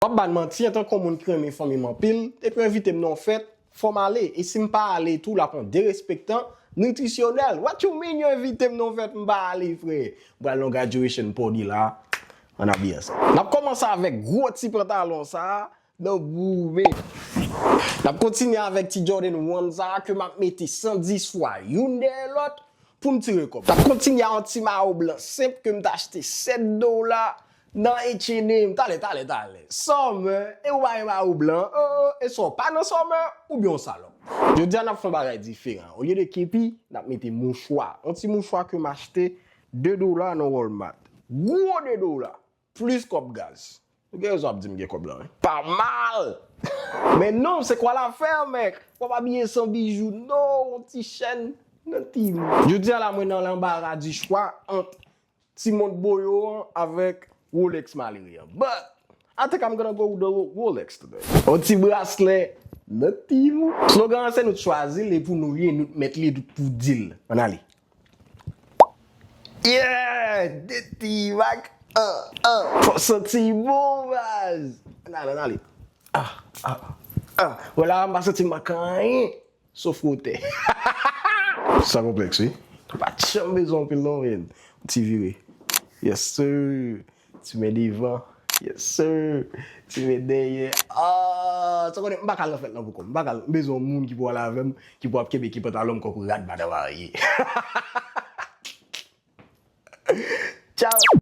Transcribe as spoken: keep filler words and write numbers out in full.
M ap ba n manti, antanke yon moun ki renmen fanmi m anpil, depi yo envite m nan yon fèt, fò m ale. E si m pa ale tou, l ap yon derespektan nitrisyonèl. What you mean yo envite m nan yon fèt, m pa ale, frè? M pral nan graduation party la, ann abiye ansanm. N ap kòmanse avèk gwo ti pantalon sa a, nan boumen. N ap kontinye avèk ti Jordan One sa a ke m ap mete san dis fwa youn dèyè lòt pou m tire kòb. N ap kontinye a yon ti mayo blan senp ke m t achte sèt dola nan H and M. Talè, talè, talè. Summer, e ou pa gen mayo blan? Oh, oh, e sa w pa nan summer? Oubyen w salòp? Jodi a n ap fè yon bagay diferan. Olye de kepi, n ap mete mouchwa. Yon ti mouchwa ke m achte de dola nan Walmart. Gwo de dola. Plis kòb gaz. Ou gen rezon ap di m gen kòb la, wi. Pa mal! Men non, c'est quoi l'affaire, mec? W ap abiye san bijou, non, yon ti chèn nan ti mou. Jodi a la, mwen nan lanbara di chwa ant ti mont boyo an avèk Rolex malere an. But, I think I'm gonna go with the Rolex today. Yon ti braslè nan ti mou. Slogan an se nou t chwazi l, e pou nou ye, nou t mèt li, nou t pou di l. Ann ale. Yeah! De ti bag. Ah, ah. Fò santi bon, baz. Ann ale, ann ale. Ah, ah, ah. Wè la, m pa santi m manke anyen. Sof wotè. San konplèks, wi. Pa t janm bezwen anpil non, men. Ti vire. Yes, sir. Ti men devan. Yes, sir. Ti men dèyè. Ah, sa konnen, m pa ka al nan fèt lan pou kò m. M pa ka al, m bezwen yon moun ki pou al avè m, ki pou ap kenbe ki pantalon m kòk rad madan marye. Ciao.